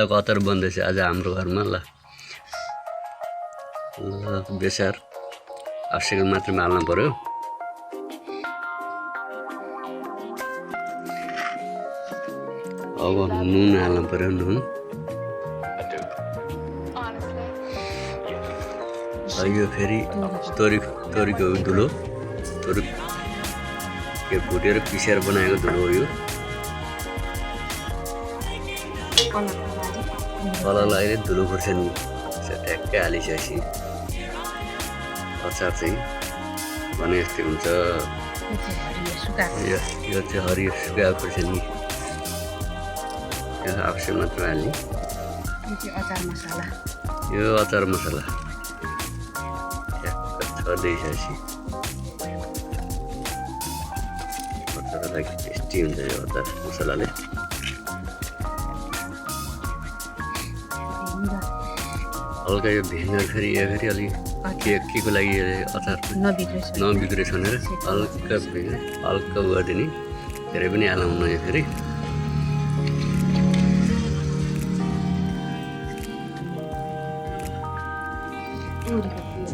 Qatar बन्दैछ आज हाम्रो घरमा ल बेसार आवश्यक मात्रै हाल्नु पर्यो। अब नुन हाल्नु पर्यो। नुन यो फेरि तोरीको धुलो तोरी भुटेर पिसेर बनाएको धुलो हो। यो कलरलाई धुलो खुर्सानी ट्याक्कै हालिसकेपछि अचार चाहिँ भने यस्तै हुन्छ। यो चाहिँ हरियो सुकाएको खुर्सानी आवश्यक मात्र हाल्ने। यो अचार मसला ट्याक्क छर्दैसकेपछि अचारको लागि टेस्टी हुन्छ यो अचार मसलाले। हल्का यो भिनेगर फेरि यो फेरि अलिक के को लागि अचार नबिग्रेछ भनेर हल्का गरिदिने। धेरै पनि हालाउनु यो फेरि।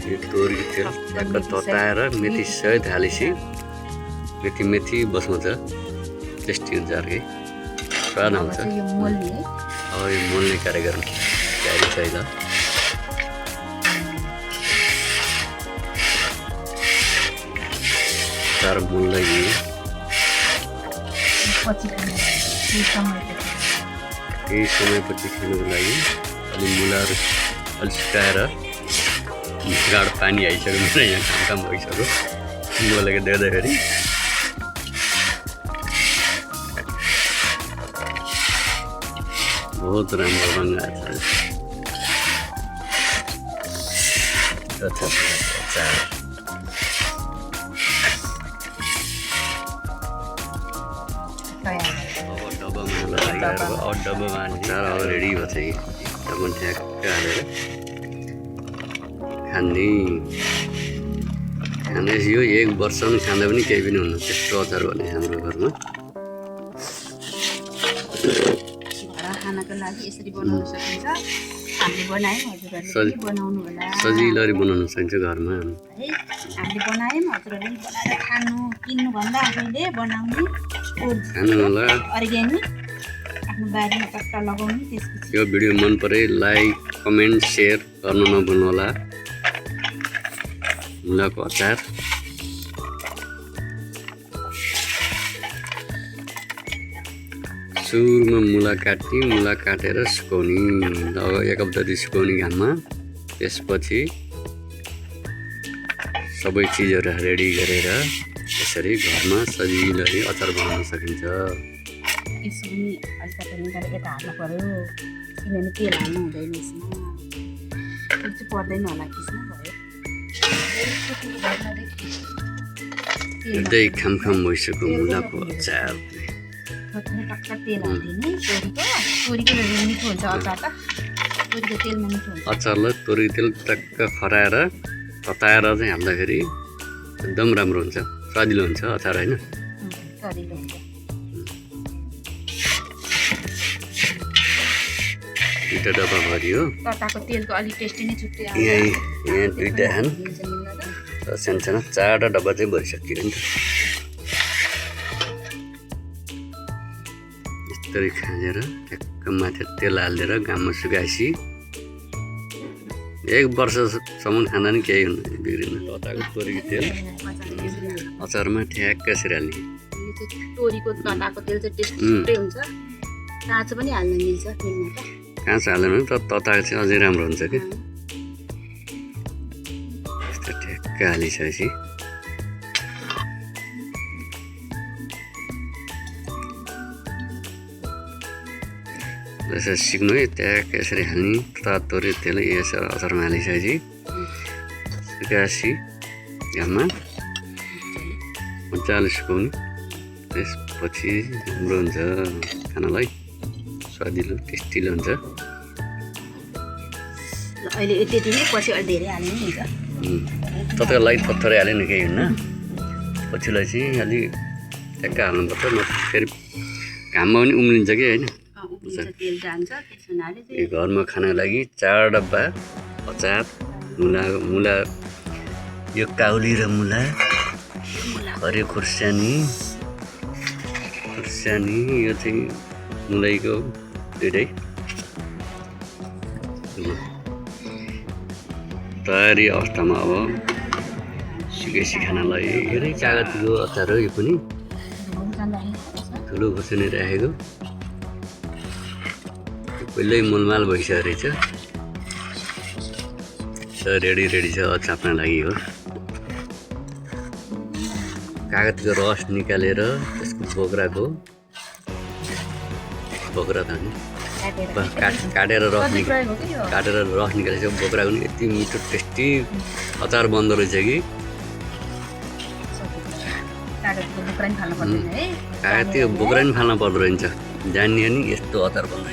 यो तोरीको तेल ट्याक्क तताएर मेथी सहित हालेपछि मेथी बस्मन्छ टेस्टी हुन्छ। अर्कै स्वाद आउँछ। अब यो मोल्ने कार्यक्रम तयारी छ ल। अचार मोल्दै केही समयपछि खानुको लागि अलि मुलाहरू अलिक सुकाएर गाढो पानी आइसक्यो। मेरो यहाँ काम भइसक्यो मोलेको देख्दाखेरि। बहुत राम्रो रङ आएको छ अचार। डब्बामा अचार अब रेडी भयो चाहिँ डब्बा ठ्याक्क हालेर खाने। यो 1 वर्षसम्म खाँदा पनि केही पनि हुन्न त्यस्तो अचार भने हाम्रो घरमा। खानाको लागि यसरी बनाउन सकिन्छ। हामीले बनायौँ, हजुरहरूले बनाउनु होला। सजिलै बनाउन सकिन्छ घरमा। हामीले बनायौँ, हजुरहरूले बनाएर खानु किन्नु भन्दा आफैले बनाउने खानु होला। अर्ग्यानिक आफ्नो बारीमा पत्ता लगाउने। त्यसपछि यो भिडियो मन परे लाइक कमेन्ट सेयर गर्नु नभुल्नु होला। मुलाको अचार सुरुमा मुला काटेर सुकाउने। अब 1 हप्ता सुकाउने घाममा। त्यसपछि सबै चिजहरू रेडी गरेर यसरी घरमा सजिलै अचार बनाउन सकिन्छ। यसो पनि अलिकति निकालेर यता हाल्नु पर्यो किनभने तेल हाल्नु हुँदैन यसमा। तेल चाहिँ पर्दैन होला किस्म भयो। एकदमै खाम भइसक्यो मुलाको अचार। टक्क तेल हालिदिने। तोरीको मिठो हुन्छ अचार त। तोरीको तेलमा मिठो हुन्छ अचारलाई तोरीको तेल टक्क खराएर तताएर चाहिँ हाल्दाखेरि एकदम राम्रो हुन्छ। स्वादिलो हुन्छ अचार होइन। सजिलो हुन्छ। दुईवटा डब्बा भरियो। तताको तेलको अलिक टेस्टी नै छुट्टै आउँछ। यहाँ दुईवटा खान सानो 4वटा डब्बा चाहिँ भरिसक्यो नि त। यस्तरी खाँदेर ठ्याक्क माथि तेल हालिदिएर घाममा सुकाएपछि 1 वर्षसम्म खाँदा नि केही हुन्न बिग्रिन्न। तताको तोरीको तेल अचारमा ठ्याक्क यसरी हाल्ने। यो चाहिँ तोरीको तताको तेल चाहिँ टेस्ट छुट्टै हुन्छ। काँचो पनि हाल्न मिल्छ तेलमा त। काँचो हाल्दैन भने तताको चाहिँ अझै राम्रो हुन्छ कि। यस्तो ठ्याक्क हालिसकेपछि यसरी सिक्नु है। ट्याक्क यसरी हाल्ने तोरी तेल यसरी अचारमा हालिसकेपछि सुकाएपछि घाममा मजाले सुकाउने। त्यसपछि राम्रो हुन्छ खानालाई स्वादिलो टेस्टिलो हुन्छ। अहिले यति नै पछि अलि धेरै हाल्नु हुन्छ। तपाईँको लागि थोरै हाल्यो नि केही हुन्न। पछिलाई चाहिँ अलि ट्याक्क हाल्नुपर्छ। फेरि घाममा पनि उम्लिन्छ कि होइन। तेल जान्छ त्यस हुनाले यो घरमा खानको लागि 4 डब्बा अचार मुला यो काउली र मुला हरियो खुर्सानी यो चाहिँ मुलाइको दुइटै तयारी अवस्थामा अब सिकेसी खानालाई हेरै कागतीको अचार हो यो पनि ठुलो खुर्सानी राखेको पहिल्यै मोलमाल भइसकेको रहेछ रेडी छ चाप्न लागि हो कागजको रस निकालेर त्यसको बोक्रा त काटेर रस निकालेपछि बोक्राको नि यति मिठो टेस्टी अचार बन्दो रहेछ कि कागजको बोक्रा नि फाल्न पर्दो रहेछ जान्ने नि यस्तो अचार बन्द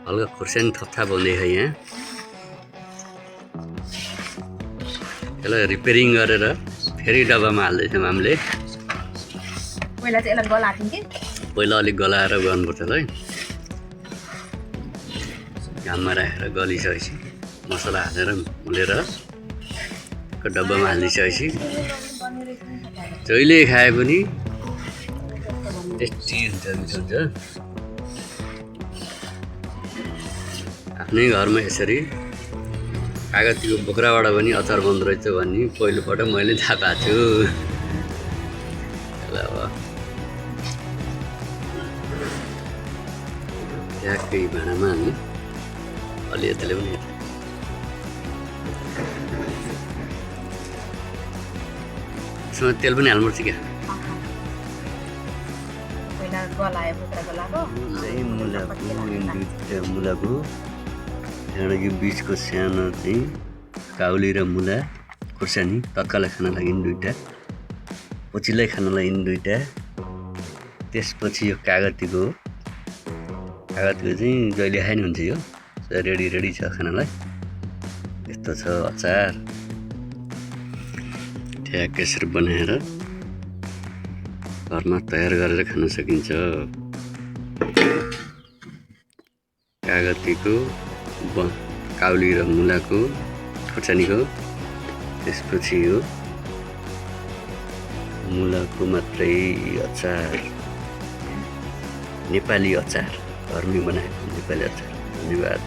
हल्का खुर्सानी थपथाप हुँदैछ यहाँ त्यसलाई रिपेयरिङ गरेर फेरि डब्बामा हाल्दैछौँ हामीले पहिला अलिक गलाएर गर्नुपर्छ है घाममा राखेर गलिसकेपछि मसला हालेर मोलेर डब्बामा हालिदिइसकेपछि जहिले खाए पनि टेस्टी हुन्छ आफ्नै घरमा यसरी कागतीको बोक्राबाट पनि अचार बन्दो रहेछ भन्ने पहिलोपटक मैले थाहा पाएको छु अब ठ्याक्कै भाँडामा हाल्नु अलि यताले पनि यसमा तेल पनि हाल्नुपर्छ क्या मुलाको त्यहाँबाट यो बिचको सानो चाहिँ काउली र मुला खुर्सानी तत्कालै खान लागि दुईवटा पछिल्लै खान लागि दुईवटा त्यसपछि यो कागतीको चाहिँ जहिले खाए नि हुन्छ यो रेडी छ खानालाई यस्तो छ अचार ठ्याक्क यसरी बनाएर घरमा तयार गरेर खान सकिन्छ कागतीको काउली र मुलाको खुर्सानीको त्यसपछि यो मुलाको मात्रै अचार नेपाली अचार घरमै बनाएको नेपाली अचार धन्यवाद।